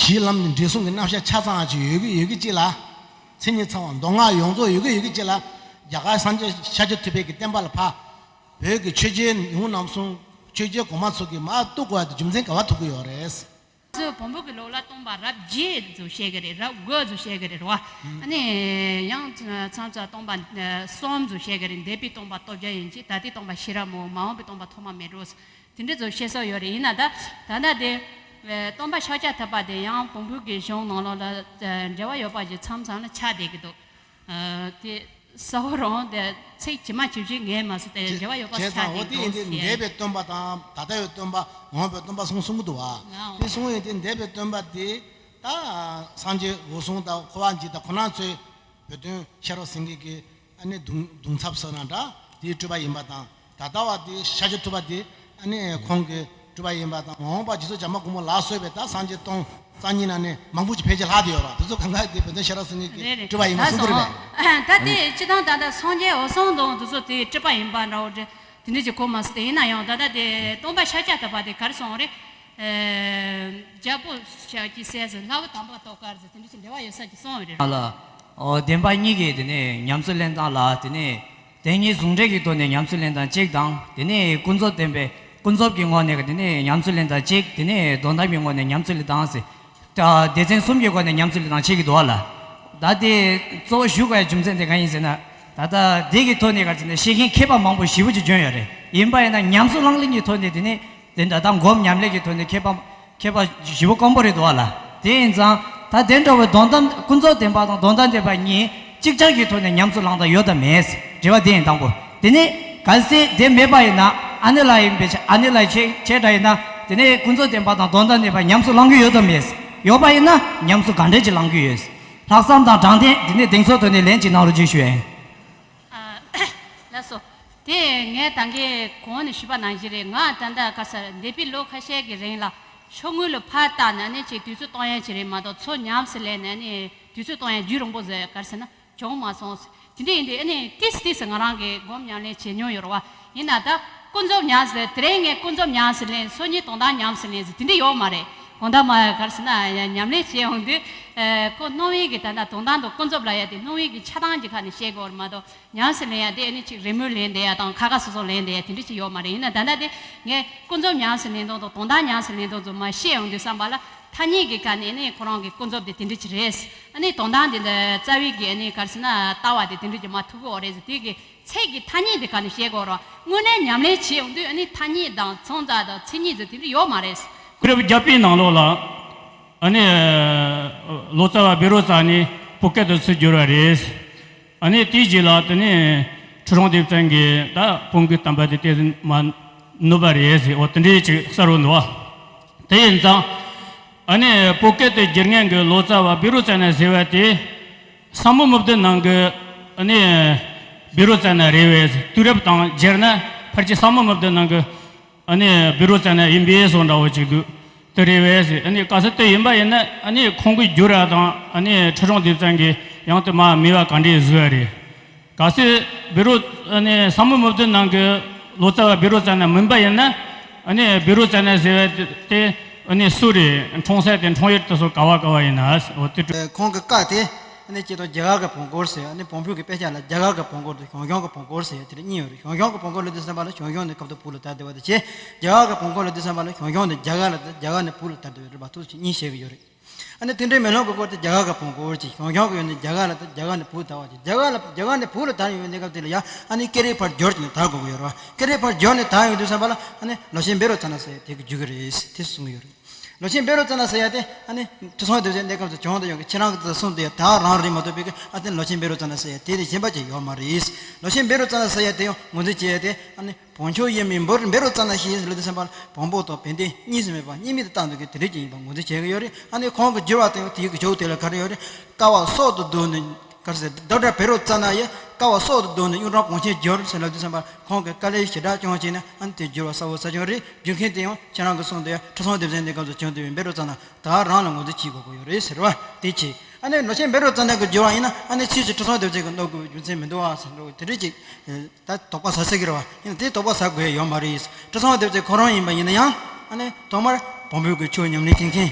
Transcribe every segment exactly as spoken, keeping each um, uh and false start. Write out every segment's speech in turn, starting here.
གཞི་ལམ་ནས་འབྲས་གསུམ་གྱི་རྣམ་གཞག་ཆ་ཚང་ཅིག་ཡོད་ཀྱི་ཡོད་ཀྱི་ཅིག་ལ། མཚན་ཉིད་ཚང་བ་མདོ་སྔགས་ཡོངས་རྫོགས་ཡོད་ཀྱི་ཡོད་ཀྱི་ཅིག་ལ། རྒྱ་གར་སངས་རྒྱས་ཤཱཀྱ་ཐུབ་པའི་གི་བསྟན་པ་ལ་ཕར་བོད་ཀྱི་ཆོས་རྒྱལ་ཉུང་ནམ་གསུང་ཆོས་རྒྱལ་གོང་མ་ཚོ་གིས་མར་གཏུག་དགོས་ཡ་དེ་རྒྱུ་མཚན་ག་བ་ཐུག་གི་ཡོད་རེད། སོ་བོན་པོ་གི་ལུགས་ལ་སྟོང་པ་རབ་བརྒྱད་ཙམ་བཤད་གི་རེད། རབ་དགུ་ཙམ་བཤད་གི་རེད་རོ། ཨ་ནི་ཡང་མཚམས་མཚམས་སྟོང་པ་གསུམ་ཙམ་བཤད་གི་རེད། འདས་པའི་སྟོང་པ་སྟོབས་བརྒྱ་ཡན་ཆད། ད་ལྟའི་སྟོང་པ་ཤེས་རབ་མོ། མ་འོངས་པའི་སྟོང་པ་ཐོག་མ་མེད་འགྲོ། དེ་འདྲ་ཙམ་བཤད་སྲོལ་ཡོད་རེད། ཡིན་ན་ད་ད་ལྟ་དེ་སྟོང་པ་ཤཱཀྱ་ཐུབ་པ་དེ་ཡང་བོན་པོ་གི་གཞུང་ནང་ལོགས་ལ་འབྲེལ་བ་ཡོད་པ་ཞིག་མཚམས་མཚམས་ལ་ཆགས་བསྡད་ཀྱི་འདུག། དེ་གསལ་པོ་རང་དེ་ཚིག་ཇི་མ་ཇི་བཞིན་ངས་མ་སུ་དེ་འབྲེལ་བ་ཡོད་པ་བྱས་ཆགས་ཙང་འོ་བསྡད་དེ་ཡིན་འདུག་དེ་ཟེར། འདས་པའི་སྟོན་པ་དང་ད་ལྟ་བའི་སྟོན་པ་མ་འོངས་པའི་སྟོན་པ་གསུམ་གསུང་གི་འདུག་བ། ཨང་། དེ་གསུང་ཡོད་དེ་འདས་པའི་སྟོན་པ་དེ་ད་སངས་རྒྱས་འོད་སྲུང་དང་འཁོར་བ་འཇིག་དང་ཁོ་རང་ཚོའི་བོད་དོན་ཤེས་རབ་སེང་གེ་གི་ཨ་ནི་གདུང་གདུང་ཚབ་ཟེར་ན་འདྲ་དེའི་སྤྲུལ་པ་ཡིན་པ་དང་། ད་ལྟ་བ་དེ་ཤཱཀྱ་ཐུབ་པ་དེ་ཨ་ནི་ཁོང་གི་སྤྲུལ་པ་ཡིན་པ་དང་། མ་འོངས་པ་རྗེ་བཙུན་བྱམས་པ་མགོན་པོ་ལ་སོགས་པའི་ད་སངས་རྒྱས་སྟོང་རྩ་གཉིས་ན་ནི་མང་པོ་ཅིག་ཕལ་ཆེར་ལྷག་བསྡད་ཡོད་ར། དེ་ཚོ་གང་ག་དེ་བོད་དོན་ཤེས་རབ་སེང་གེ་གི་རེད་རེད། སྤྲུལ་པ་ཡིན་པ་ད་གསུང་གི་རེད་སོང་། པས། ད་དེ་སྤྱི་བཏང་ད་ལྟ་སངས་རྒྱས་འོད་སྲུང་དང་དེ་ཚོ་དེའི་སྤྲུལ་པ་ཡིན་པ་འདྲ་བོ་འདྲ་དེ་འདྲ་ཅིག་གོ་མ་སོང་། དེ་ཡིན་ན་ཡང་ད་ལྟ་དེ་སྟོང་པ་ཤཱཀྱ་ཐུབ་པ་དེ་ག་རེ་གསུངས་རེད། ཨེ། རྒྱལ་པོ་ཤཱཀྱའི་སྲས་སུ་ལྷ་བུ་དམ་པ་ཏོག་དཀར་ཟེར་དེ་འདྲ་ཅིག་འབྲེལ་བ་ཡོད་ས་ཅིག་གསུངས་ཡོད་རེད། ལ། ཨོ། བདེན་པ་གཉིས་ཀྱི་དེ་ནས་ཉམས་སུ་ལེན་སྟངས་ལ་དེ་ནས་དེ་གཉིས་ཟུང་འབྲེལ་གྱི་ཐོག་ནས་ཉམས་སུ་ལེན་སྟངས་གཅིག་དང་། དེ་ནས་ཀུན་རྫོབ་བདེན་པའི་ཀུན་རྫོབ་ཀྱི་ངོས་ནས་དེ་ནས་ཉམས་སུ་ལེན་སྟངས་གཅིག། དེ་ནས་དོན་དམ་གྱི་ངོས་ནས་ཉམས་སུ་ལེན་སྟངས་ཟེར། ད་སྡེ་ཚན་གསུམ་གྱི་སྒོ་ནས་ཉམས་སུ་ལེན་སྟངས་བྱེད་ཀྱི་འདུག་བ་ལ། ད་དེ་གཙོ་བོ་ཞུ་དགོས་ཡ་རྒྱུ་མཚན་དེ་གང་ཡིན་ཟེར་ན། ད་ལྟ་འདི་གི་ཐོག་ནས་ག་རེ་ཟེར་ན་བཤད་མཁན་མཁས་པ་མང་པོ་ཞེ་པོ་ཅིག་བྱོན་ཡོད་རེད། ཡིན་པ་ཡིན་ན་ཉམས་སུ་བླངས་ལེན་གྱི་ཐོག་ནས་དེ་ནས་དེ་འདྲ་ད་སྒོམ་ཉམས་ལེན་གྱི་ཐོག་ནས་མཁས་པ་མཁས་པ་ཞེ་པོ་དཀོན་པོ་རེད་འདུག་བ་ལ། དེ་ཡིན་ཙང་ད་དེ་འདྲ་བའི་དོན་དམ་ཀུན་རྫོབ་བདེན་པ་དང་དོན་དམ་བདེན་པ་གཉིས་གཅིག་ཆར་གྱི་ཐོག་ནས་ཉམས་སུ་བླངས་དང་ཡོད་དམ་མེད། དྲི་བ་དེ་ཡིན་དང་པོ། དེ་ནས་གལ་སྲིད་དེ་མེད་པ་ཡིན་ན། ཨ་ནེ་ལ་ཡིན་པའི་ཆ་ཨ་ནེ་ལ་ཆེ་ཆེ་འདྲ་ཡིན་ན། དེ་ནས་ཀུན་རྫོབ་བདེན་པ་དང་དོན་དམ་བདེན་པ་ཉམས་སུ་བླང་གི་ཡོད་དམ་མེད། ཡོད་པ་ཡིན་ན་ཉམས་སུ་ག་འདྲས་ཅིག་བླང་གི་ཡོད། ལྷག་བསམ་དང་དྲང་བདེན་དེ་ནས་གདེང་ཚོད་ཐོག་ནས་ལན་ཅིག་གནང་རོགས་ཅིག་ཞུ་ཡིན། ཨ། ལགས་སོ། དེ་ངས་ད་གིན་གོང་ནས་ཞུས་པ་ནང་བཞིན་རེད། ང་ད་ལྟ་ག་ས་འདས་པའི་ལོ་ཁ་ཤས་ཀྱི་རིང་ལ་ཤོག་ངོས་ལ་ཕར་བལྟས་ནས་ཨ་ནི་ཅིག་དུས་ཚོད་གཏོང་ཡ་ཅིག་རེད་མ་གཏོགས། ཚུར་ཉམས་སུ་ལེན་ནས་ཨ་ནི་དུས་ཚོད་གཏོང་ཡ་རྒྱུན་རིང་པོ་ཟེར་ག་རེ་ཟེར་ན། བྱུང་མ་སོང་། དེ་འདྲ་ཡིན་དུས་ཨ་ནི་ཏིས་ཏིས་ང་རང་གིས་སྒོམ་ཉམས་ལེན་བྱེད་མྱོང་ཡོད་རེད་བ། ཡིན་ན་ད་ཀུན་རྫོབ་ཉམས་སུ་དེ་རིང་ངས་ཀུན་རྫོབ་ཉམས་སུ་ལེན། སང་ཉིན་དོན་དམ་ཉམས་སུ་ལེན་ཟེར་དེ་འདྲ་ཡོད་མ་རེད། དོན་དམ་མ་ག་རེ་ཟེར་ན་ཉམས་ལེན་བྱེད་ཡོང་དུས། ཨ། ཁོ་སྣང་བའི་གི་ད་ལྟ་དོན་དམ་དང་ཀུན་རྫོབ་ལབ་ཡ་དེ་སྣང་བའི་གི་ཆགས་སྡང་གི་ཁ་ནས་བཤད་དགོས་རེད་མ་གཏོགས། ཉམས་སུ་ལེན་ཡ་དེ་ཨ་ནི་ཅིག་རེས་མོས་ལེན་བསྡད་ཡ་དང་ཁ་ཁ་སོ་སོ་ལེན་བསྡད་ཡ་དེ་འདྲ་ཅིག་ཡོད་མ་རེད། ཡིན་ན་ད་ལྟ་དེ་ངས་ཀུན་རྫོབ་ཉམས་སུ་ལེན་སྟངས་དང་དོན་དམ་ཉམས་སུ་ལེན་སྟངས་ཚོ་མར་བཤད་ཡོང་དུས་ཙམ་པ་ལ། ཐ་སྙད་ཀྱི་སྐབས་ནས་ནི་ཁོ་རང་གི་ཀུན་རྫོབ་དེ་དེ་འདྲ་ཅིག་རེད། ཨ་ནི་དོན་དམ་དེ་འདྲ་རྩ་བའི་གི་ཨ་ནི་ག་རེ་ཟེར་ན་ལྟ་བ་དེ་དེ་འདྲ་ཅིག་མར་ཐུག་གི་ཡོད་རེད་ཟེར། དེ་གི་ཚིག་གི་ཐ་སྙད་དེ་ག་ནས་བཤད་དགོས་རེད། དངོས་གནས་ཉམས་ལེན་བྱེད་ཡོང་དུས་ཨ་ནི་ཐ་སྙད་དང་མཚོན་རྟགས་དང་མཚན་ཉིད་ཟེར་དེ་འདྲ་ཡོད་མ་རེད། སྐུ་རབ་རྒྱལ་པོའི་ནང་ལོགས་ལ་ཨ་ནི་ལོ་ཙཱ་བ་བཻ་རོ་ཙ་ན་བོད་སྐད་དུ་ཚུར་བསྒྱུར་བ་རེད། ཨ་ནི་དེའི་རྗེས་ལ་དེ་ནས་ཁྲི་སྲོང་ལྡེ་བཙན་གྱིས་ད་བོན་གྱི་བསྟན་པ་དེ་ཏོག་ཙམ་མར་ནུབ་པ་རེད་ཟེར། འོ་དེ་འདྲའི་ཅིག་གསལ་པོ་འདུག་བ། དེ་ཡིན་ཙང་ཨ་ནི་བོད་སྐད་དུ་བསྒྱུར་མཁན་གྱི་ལོ་ཙཱ་བ་བཻ་རོ་ཙ་ན་ཟེར་བ་དེ་ཟབ་མོ་སྨྲ་བརྗོད་ནང་གི་ཨ་ནི་བཻ་རོ་ཙ་ན་རེད་པས་ཟེར། དུས་རབས་དང་སྦྱར་ན་ཕལ་ཆེར་ཟབ་མོ་སྨྲ་བརྗོད་ནང་གི་ཨ་ནི་བཻ་རོ་ཙ་ན་ཡིན་པའི་བཟོ་འདྲ་བོ་ཅིག་འདུག། དེ་རེད་པས་ཟེར། ཨ་ནི་གལ་སྲིད་དེ་ཡིན་པ་ཡིན་ན་ཨ་ནི་ཁོང་གིས་བསྒྱུར་བ་དང་ཨ་ནི་ཁྲི་སྲོང་ལྡེ་བཙན་གྱིས་ཡང་དེ་མར་མེད་པ་ག་འདྲས་བཟོས་པ་རེད། གལ་སྲིད་བཻ་རོ་ཨ་ནི་ཟབ་མོ་སྨྲ་བརྗོད་ནང་གི་ལོ་ཙཱ་བ་བཻ་རོ་ཙ་ན་མིན་པ་ཡིན་ན་ཨ་ནི་བཻ་རོ་ཙ་ན་ཟེར་བ་དེ་ཨ་ནི་སུ་རེད། འཁྲུངས་ས་དེ་འཁྲུངས་ཡུལ་དེ་ཚོ་ག་བ་ག་བ་ཡིན་ན། འོ་དེ་འདྲ། ཁོང་གི་བཀའ་དེ་ཨ་ནི་སྤྱིར་བཏང་རྒྱ་གར་གྱི་བོན་སྐོར་ཟེར། ཨ་ནི་བོན་པོའི་གི་དཔེ་ཆ་ལ་རྒྱ་གར་གྱི་བོན་སྐོར་དང་ཞང་ཞུང་གི་བོན་སྐོར་ཟེར་དེ་འདྲ་གཉིས་ཡོད་རེད། ཞང་ཞུང་གི་བོན་སྐོར་ལབ་དུས་ཙམ་པ་ལ་ཞང་ཞུང་ནས་སྐབས་དང་བོད་ལ་དར་བསྡད་པ་དེ་བྱས། རྒྱ་གར་གྱི་བོན་སྐོར་ལབ་དུས་ཙམ་པ་ལ་ཞང་ཞུང་ནས་རྒྱ་གར་ལ་དར། རྒྱ་གར་ནས་བོད་ལ་དར་བསྡད་པའི་རིགས་པ་ཐུག་ཅིག་གཉིས་བཤད་ཀྱི་ཡོད་རེད། ཨ་ནི་དེ་འདྲའི་མེ་ལོང་གི་སྐོར་དེ་རྒྱ་གར་གྱི་བོན་སྐོར་ཅིག། ཞང་ཞུང་གི་ཡོད་ནས་རྒྱ་གར་ལ་དར། རྒྱ་གར་ནས་བོད་དར་བ་ཅིག། རྒྱ་གར་ལ་རྒྱ་གར་ནས་བོད་ལ་དར་ཡོང་བའི་གནས་སྐབས་དེ་ལ་ཡང་ཨ་ནི་སྐད་རིགས་ཕར་བསྒྱུར་བྱས་ནས་དར་དགོས་ཀྱི་ཡོད་རེད་བ། སྐད་རིགས་ཕར་བསྒྱུར་ནས་དར་ཡོང་དུས་ཙམ་པ་ལ་ཨ་ནི་ལོ་ཆེན་བཻ་རོ་ཙ་ན་ཟེར་ཡ་དེ་གི་བསྒྱུར་གྱི་རེད་ཟེར་དེ་གསུང་གི་ཡོད་རེད། ལོ་ཆེན་བཻ་རོ་ཙ་ན་ཟེར་ཡ་དེ་ཨ་ནི་ཁྲི་སྲོང་ལྡེ་བཙན་གནས་སྐབས་སུ་བྱུང་དུ་ཡོད་ཀྱི་ཁྱེད་རང་གི་དེ་གསུང་དུ་ཡོད། ད་རང་རེད་མ་གཏོགས་པའི་གི་ཨ་དེ་ལོ་ཆེན་བཻ་རོ་ཙ་ན་ཟེར་ཡ་དེ་དེ་གཞན་པ་ཅིག་ཡོད་མ་རེད། ལོ་ཆེན་བཻ་རོ་ཙ་ན་ཟེར་ཡ་དེ་ཡང་ངོས་འཛིན་བྱེད་ཡ་དེ་ཨ་ནི་བོན་ཆོས་དབྱེར་མེད་བཻ་རོ་ཙ་ན་ཞེས་ལབ་དུས་ཙམ་པ་ལ་བོན་པོ་དང་བན་དེ་གཉིས་སུ་མེད་པ་གཉིས་མེད་དུ་བཏང་འདུག་གི་དེ་འདྲ་ཅིག་ཡིན་པ་ངོས་འཛིན་བྱེད་ཀྱི་ཡོད་རེད། ཨ་ནི་ཁོང་གི་བསྒྱུར་བ་དེ་དེའི་གི་ཇོ་བོ་དེ་ལ་ག་རེ་ཡོད་རེད། ཀ་བ་སྲོག་ཏུ་བསྡུས་ནས་ག་རེ་ཟེར། བདག་སྒྲ་བཻ་རོ་ཙ་ན་ཡིས། ཀ་བ་སྲོག་ཏུ་བསྡུས་ནས་གཡུང་དྲུང་བོན་ཆེན་བསྒྱུར་ཟེར་ལབ་དུས་ཙམ་པ་ཁོང་གིས་དཀའ་ལས་ཞེ་དྲག་བྱུང་བྱས་ནས་ཨ་ནི་དེ་བསྒྱུར་བ་གསལ་པོ་གསལ་བྱུང་རེད། བསྒྱུར་མཁན་དེ་ཡང་ཁྱེད་རང་གིས་གསུངས་དེ་ཁྲི་སྲོང་ལྡེ་བཙན་གནས་སྐབས་སུ་བྱུང་བསྡད་པའི་བཻ་རོ་ཙ་ན་ད་རང་ལ་ངོས་འཛིན་བྱེད་དགོས་ཀྱི་ཡོད་རེད་ཟེར་བ་དེ་བྱས། ཨ་ནི་ལོ་ཆེན་བཻ་རོ་ཙ་ན་གི་བསྒྱུར་བ་ཡིན་ན་ཨ་ནི་ཕྱིས་སུ་ཁྲི་སྲོང་ལྡེ་བཙན་གྱིས་གནང་དགོས་པའི་རྒྱུ་མཚན་མི་འདུག་ཨ་ཟེར་འགྲོ་དེ་འདྲ་ཅིག་ད་དོགས་པ་ཟ་ས་གི་རེད་བ། ཡིན་ན་དེ་དོགས་པ་ཟ་དགོས་ཡ་ཡོད་མ་རེད། ཁྲི་སྲོང་ལྡེ་བཙན་ཁོ་རང་ཡིན་པ་ཡིན་ན་ཡང་ཨ་ནི་ཐོག་མར་བོན་པོའི་གི་ཆོས་ཉམས་ལེན་མཁན་མཁན་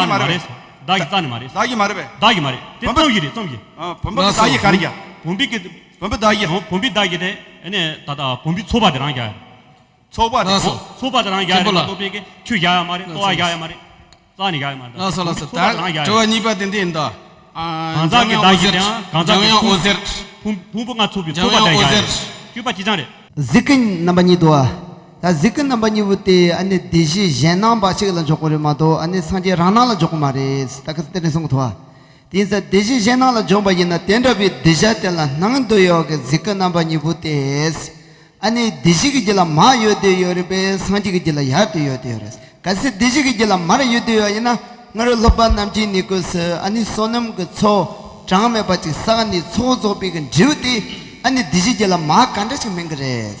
རྩ་ནས་མ་རེད། བདག་གི་རྩ་ནས་མ་རེད། བདག་གི་མ་རེད་པས། བདག་གི་མ་རེད། དེ་བུམ་པ་རྩོམ་གྱི་རེད། རྩོམ་གྱི། ཨ། བུམ་པ་གི་ལགས་སོ། བདག་གི་ག་རེ་རྒྱག་བུམ་པའི་གི། བུམ་པ་བདག་གི། བུམ་པའི་བདག་གི་དེ་ཨ་ནི་ད་ལྟ་བུམ་པའི་ཚོགས་པ་དེ་རང་རྒྱག་ཚོགས་པ་དེ། ལགས་སོ། ཚོགས་པ་དེ་རང་རྒྱག་མཁན་པོ་རེད་ལ། ལགས་ཏོག་པའི་གི་ཁྱོད་རྒྱག་ཡ་མ་རེད། ལྟོ་བ་རྒྱག་ཡ་མ་རེད། རྩ་ནས་རྒྱག་ཡ་མ་རེད། ལགས་སོ། ལགས་སོ། ཚོགས་པ་དེ་རང་རྒྱག་ཡ། དྲི་བ་གཉིས་པ་དེ་འདི་ཡིན་ད། གང་ཟག་གི་བདག་གི་དང་གང་ཟག་གི་ཕུང་། ཕུང་པོ་ལྔ་ཚོགས་པའི་ཚོགས་པ་དེ་རང་རྒྱག་ཡ་རེད། སྤྱོད་པ་གཅིག་རྐྱང་རེད། གཟིགས་སྐུ་རྣམ་པ་གཉིས་འདུག་བ། ད་གཟིགས་སྐུ་རྣམ་པ་གཉིས་པོ་དེ་ཨ་ནི་སྡེ་བཞི་གཞན་སྣང་པ་ཞིག་ལ་འཇོག་དགོས་རེད་མ་གཏོགས། ཨ་ནི་སངས་རྒྱས་རང་སྣང་ལ་འཇོག་དགོས་མ་རེད། ད་ག་ཚོད་དེ་འདྲ་གསུང་གི་འདུག་བ། དེ་ཡིན་ཙང་སྡེ་བཞི་གཞན་སྣང་ལ་འཇོག་པ་ཡིན་ན། དེ་འདྲ་བའི་གདུལ་བྱ་དེ་ལ་སྣང་དུ་ཡོད་ཀྱི་གཟིགས་སྐུ་རྣམ་པ་གཉིས་པོ་དེ། ཨ་ནི་སྡེ་བཞི་གི་རྒྱུད་ལ་མར་ཡོད་དུ་ཡོད་རེད་པས། སངས་རྒྱས་ཀྱི་རྒྱུད་ལ་ཡར་དུ་ཡོད་དུ་ཡོད་རེད། གལ་སྲིད་སྡེ་བཞི་གི་རྒྱུད་ལ་མར་ཡོད་དུ་ཡོད་ཡིན་ན། སྔར་སློབ་པ་རྣམས་ཀྱི་ནི་སྐུ་སུ་ཨ་ནི་བསོད་ནམས་ཀྱི་ཚོགས་ གྲངས་མེད་པ་ཅིག་བསགས་ནས་ཚོགས་རྫོགས་པའི་གི་འབྲས་བུ་དེ་ཨ་ནི་འདི་ཞིག་རྒྱུད་ལ་མ་ག་འདྲ་ཞིག་སྨིན་གི་རེད།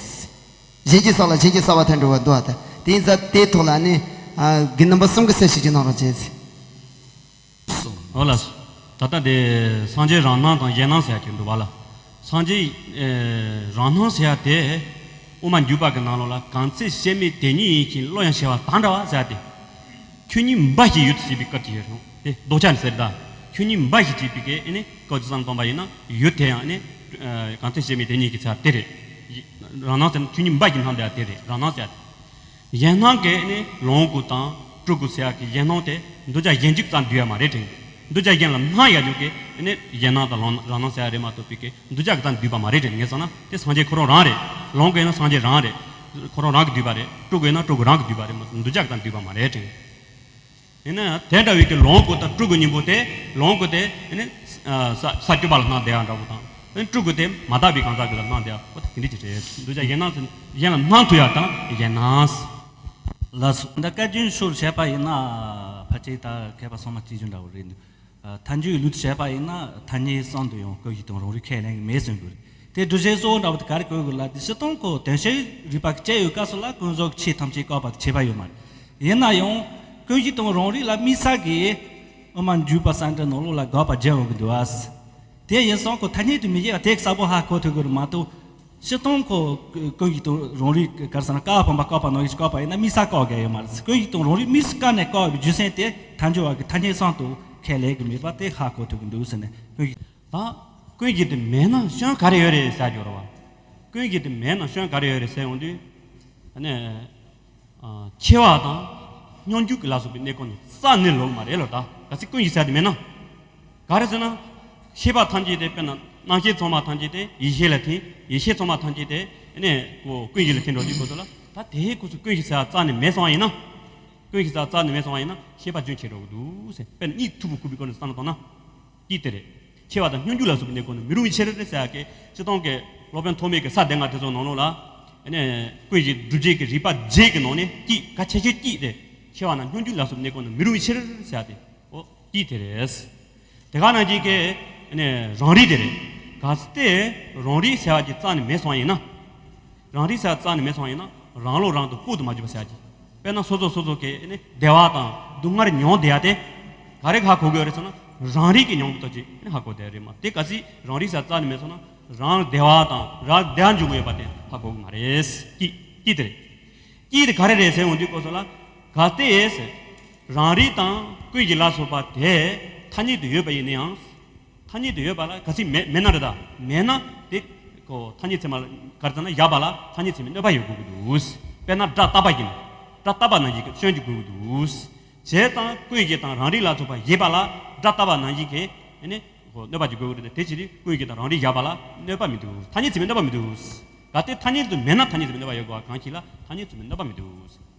གཞན་གྱིས་བསགས་ལ་གཞན་གྱིས་བསགས་པ་དང་འདྲ་བ་འདུག་ཨ། ད་དེ་ཡིན་ཙང་དེའི་ཐོག་ལ་ནི་ཨ་དགེ་འདུན་པ་གསུམ་གྱིས་གསལ་བཤད་ཅིག་གནང་རོགས་བྱེད། འོ་ལགས། ད་ལྟ་དེ་སངས་རྒྱས་རང་སྣང་དང་གཞན་སྣང་ཟེར་ཡ་ཅིག་འདུག་བ་ལ། སངས་རྒྱས་ཨེ་རང་སྣང་ཟེར་ཡ་དེ་དབུ་མ་འཇུག་པ་གི་ནང་ལོགས་ལ་གང་ཚེ་སྐྱེ་མེད་དེ་ཉིད་ཡིན་ཞིང་བློ་ཡང་ཞི་བ་དང་འདྲ་བ་ཟེར་ཡ་དེ། ཆོས་ཉིད་འབའ་ཞིག་ཡོད་དུ་བྱེད་པའི་སྐབས་ཀྱི་ཡོད་རུང་དེ་ལྡོག་ཆ་ནི་ཟེར་ད། ཆོས་ཉིད་འབའ་ཞིག་བྱེད་པའི་སྐད་ཨེ་ནི་སྐབས་ཀྱི་བསམ་བཏང་པ་ཡིན་ན་ཡོད་དེ་ཡང་ཨེ་ནི་ཨ་གང་ཚེ་སྐྱེ་མེད་དེ་ཉིད་ཀྱི་ཚེ་དེ་རེད། རང་སྣང་ཟེར་ན་ཆོས་ཉིད་འབའ་ཞིག་སྣང་བསྡད་དེ་རེད། རང་སྣང་ཟེར་ཡ་དེ། གཞན་སྣང་གི་ཨེ་ནི་ལོངས་སྐུ་དང་སྤྲུལ་སྐུ་ཟེར་ཡ་གི་གཞན་སྣང་དེ་འདུ་བྱ་གཞན་གཅིག་ཙམ་འདུས་ཡ་མ་རེད་དྲན། འདུ་བྱ་གཞན་ལ་སྣང་ཡ་ཡོད་ཀི་ཨེ་ནི་གཞན་སྣང་དང་ལོངས་རང་སྣང་ཟེར་ཡ་རེད་མ་གཏོགས་པའི་གི་འདུ་བྱ་གི་ཙམ་འདུས་པ་མ་རེད་དྲན། ངས་བསམ་ན་དེ་སངས་རྒྱས་ཁོ་རང་རང་རེད། ལོངས་སྐུ་ཡིན་ན་སངས་རྒྱས་རང་རེད། ཁོ་རང་རང་གིས་བསྡུས་པ་རེད། སྤྲུལ་སྐུ་ཡིན་ན་སྤྲུལ་སྐུ་རང་གིས་བསྡུས་པ་རེད་མ་གཏོགས་འདུ་བྱ་གི་ཙམ་འདུས་པ་མ་རེད་དྲན། ཡིན་ན་ཡང་དེ་འདྲ་བའི་གི་ལོངས་སྐུ་དང་སྤྲུལ་སྐུ་གཉིས་པོ་དེ་ལོངས་སྐུ་དེ་ནི་ས་ས་བཅུ་པ་ལ་སྣང་བསྡད་ཡ་འདྲ་བོ་དང་ནི་སྤྲུལ་སྐུ་དེ་མ་དག་པའི་གང་ཟག་གི་ལ་སྣང་བསྡད་ཡ་བོ་དེ་འདྲ་ཅིག་རེད། འདུ་བྱ་གཞན་སྣང་ཟེར་གཞན་ལ་སྣང་ཐུབ་ཡ་དང་གཞན་སྣང་། ལགས་སོ། འདི་བཀའ་བཀྱོན་ཤོར་བྱས་པ་ཡིན་ན་ཕལ་ཆེར་ད་མཁས་པ་སོང་མ་གཅིག་མཇུག་འདྲ་བོ་རེད་འདུག་ཐལ་འགྱུར་ལུགས་བྱས་པ་ཡིན་ན་ཐ་སྙད་གསུམ་དུ་ཡང་ཀུན་གཞི་དང་རང་རིག་ཁས་ལེན་གྱི་མེད་གསུངས་དགོས་རེད། དེ་སྒྲུབ་བྱེད་གཙོ་བོ་འདྲ་བོ་དེ་ག་རེ་གོ་དགོས་ལ་དེ་སྤྱིར་བཏང་ཁོ་དོན་བྱེད་རིག་པ་སྐྱེ་ཡོད་སྐབས་སུ་ལ་ཀུན་རྫོབ་ཆོས་ཐམས་ཅད་བཀག་པ་དེ་བྱེད་པ་ཡོད་མ་རེད། ཡིན་ན་ཡང་ཀུན་གཞི་དང་རང་རིག་ལ་དམིགས་བསལ་གྱི་དབུ་མ་འཇུག་པ་གསང་འགྲེལ་ནང་ལོགས་ལ་དགག་པ་བརྒྱབ་ཡོང་གི་འདུག་ཨ། དེ་ཡིན་སོང་ཁོ་ཐ་སྙད་དུ་མི་བཞེད་པ་དེ་གསལ་པོ་ཧ་གོ་ཐུབ་ཀྱི་རེད་མ་གཏོགས། སྤྱིར་བཏང་ཁོ་ཀུན་གཞི་དང་རང་རིག་ག་རེ་ཟེར་ན་བཀག་པ་སྤངས་པ་བཀག་པ་ནང་བཞིན་བཀག་པ་ཡིན་ན་དམིགས་བསལ་བཀག་དགོས་ཡོད་མ་རེད། ཀུན་གཞི་དང་རང་རིག་དམིགས་སུ་བཀར་ནས་བཀག་པའི་རྒྱུ་མཚན་དེ་ཐལ་འགྱུར་བ་གི་ཐ་སྙད་གསུམ་དུ་ཁས་ལེན་གྱི་མེད་པ་དེ་ཧ་གོ་ཐུབ་ཀྱི་འདུག་ཟེར་ནས་ཀུན་གཞི། ད་ཀུན་གཞི་དེ་མེད་ན་སྐྱོན་ག་རེ་ཡོད་རེད་ཟེར་རྒྱུ་རེད་བ། ཀུན་གཞི་དེ་མེད་ན་སྐྱོན་ག་རེ་ཡོད་རེད་ཟེར་ཡོང་དུས། ཨ་ནི། ཨ་ཆེ་བ་དང་སྙོམས་འཇུག་གི་ལ་སོགས་པའི་གནས་སྐབས་ནི་རྩ་ནས་ལོག་མ་རེད་ལོ། ད་གལ་སྲིད་ཀུན་གཞི་ཟེར་དེ་མེད་ན། ག་རེ་ཟེར་ན། ཤེས་པ་ཐམས་ཅད་དེ་དཔེར་ན་རྣམ་ཤེས་ཚང་མ་ཐམས་ཅད་དེ་ཡེ་ཤེས་ལ་ཐིམ། ཡེ་ཤེས་ཚང་མ་ཐམས་ཅད་དེ་ནས་ཀོ་ཀུན་གཞི་ལ་ཐིམ་འགྲོ་དུས་སྐབས་སུ་ལ་ད་དེའི་སྐབས་སུ་ཀུན་གཞི་ཟེར་བ་རྩ་ནས་མེད་སོང་བ་ཡིན་ན། ཀུན་གཞི་ཟེར་བ་རྩ་ནས་མེད་སོང་བ་ཡིན་ན་ཤེས་པ་རྒྱུན་ཆད་འགྲོ་གི་འདུག་ཟེར། དཔེར་ན་གཉིད་འཐུག་པོ་ཁུག་པའི་སྐོར་ནས་བསམ་བློ་བཏང་ན། གཅིག་དེ་རེད། ཆེ་བ་དང་སྙོམས་འཇུག་ལ་སོགས་པའི་གནས་སྐབས་ནི་མི་རུང་བའི་ཕྱིར་ཟེར་ཡག་གི་སྤྱིར་བཏང་གི་སློབ་དཔོན་ཐོགས་མེད་ཀྱི་ས་སྡེ་ལྔ་དེ་ཚོ་ནང་ལོགས་ལ། ཨ་ནི་ཀུན་གཞི་སྒྲུབ་བྱེད་ཀྱི་རིགས་པ་བརྒྱད་ཀྱི་ནང་ནས་གཅིག་གལ་ཆེ་ཤོས་གཅིག་དེ་ཆེ་བ་དང་སྙོམས་འཇུག་ལ་སོགས་པའི་གནས་སྐབས་ནི་མི་རུང་བའི་ཕྱིར་ཟེར་ཡག་དེ་ཨོ་གཅིག་དེ་རེད། དེ་ག་ནང་བཞིན་གྱི་ཨ་ནི་རང་རིག་དེ་རེད། གལ་སྲིད་རང་རིག་ཟེར་བ་ཅིག་རྩ་ནས་མེད་སོང་བ་ཡིན་ན། རང་རིག་ཟེར་རྩ་ནས་མེད་སོང་བ་ཡིན་ན་རང་བློ་རང་དུ་ལྐོག་ཏུ་མ་གྱུར་པ་ཟེར་གྱི། དཔེར་ན་སོ་སོ་སོ་སོ་གི་ནི་བདེ་བ་དང་སྡུག་བསྔལ་མྱོང་བསྡད་ཡ་དེ་ག་རེ་ཧ་གོ་དགོས་རེད་ཟེར་ན་རང་རིག་གི་མྱོང་བ་ལྟ་ཅི་ནི་ཧ་གོ་བསྡད་རེད་མ་དེ་གལ་སྲིད་རང་རིག་ཟེར་རྩ་ནས་མེད་སོང་ན་རང་བདེ་བ་དང་རང་བདེ་བ་འབྱུང་གི་ཡོད་པ་དེ་ཧ་གོ་གི་མ་རེད། གཅིག་གཅིག་དེ་རེད། གཅིག་དེ་ག་རེ་རེད་ཟེར་འོང་དུས་སྐབས་སུ་ལ་གལ་ཏེ་རང་རིག་དང་ཀུན་གཞི་ལ་སོགས་པ་དེ་ཐ་སྙད་དུ་ཡོད་པ་ཡིན་ན་ཡང་། ཐ་སྙད་དུ་ཡོད་པ་ལ་ག་ཚིག་མེད་མེད་ན་རེད་ད། མེད་ན་དེ་ཀོ་ཐ་སྙད་ཚད་མ་ག་རེ་ཟེར་ན་ཡོད་པ་ལ་ཐ་སྙད་ཚད་མའི་གནོད་པ་ཡོད་དགོས་ཀྱི་འདུག་དཔེར་ན་སྒྲ་རྟག་པ་ཡིན། སྒྲ་རྟག་པ་ནང་བཞིན་གྱི་སྐྱོན་གྱི་དགོས་ཀྱི་འདུག་བྱས་ཙང་ཀུན་གཞི་དང་རང་རིག་ལ་སོགས་པ་ཡོད་པ་ལ་སྒྲ་རྟག་པ་ནང་བཞིན་གྱི་ནི་ཀོ་གནོད་པ་ཅིག་དགོས་ཀྱི་རེད་དེ་ཕྱིར་ཀུན་གཞི་དང་རང་རིག་ཡོད་པ་ལ་གནོད་པ་མི་འདུག་ཐ་སྙད་ཚད་མའི་གནོད་པ་མི་འདུག་གལ་ཏེ་ཐ་སྙད་དུ་མེད་ན་ཐ་སྙད་ཚད་མའི་གནོད་པ་ཡོད་དགོས་པ་གང་ཞིག་ལ་ཐ་སྙད་ཚད་མའི་གནོད་པ་མི་འདུག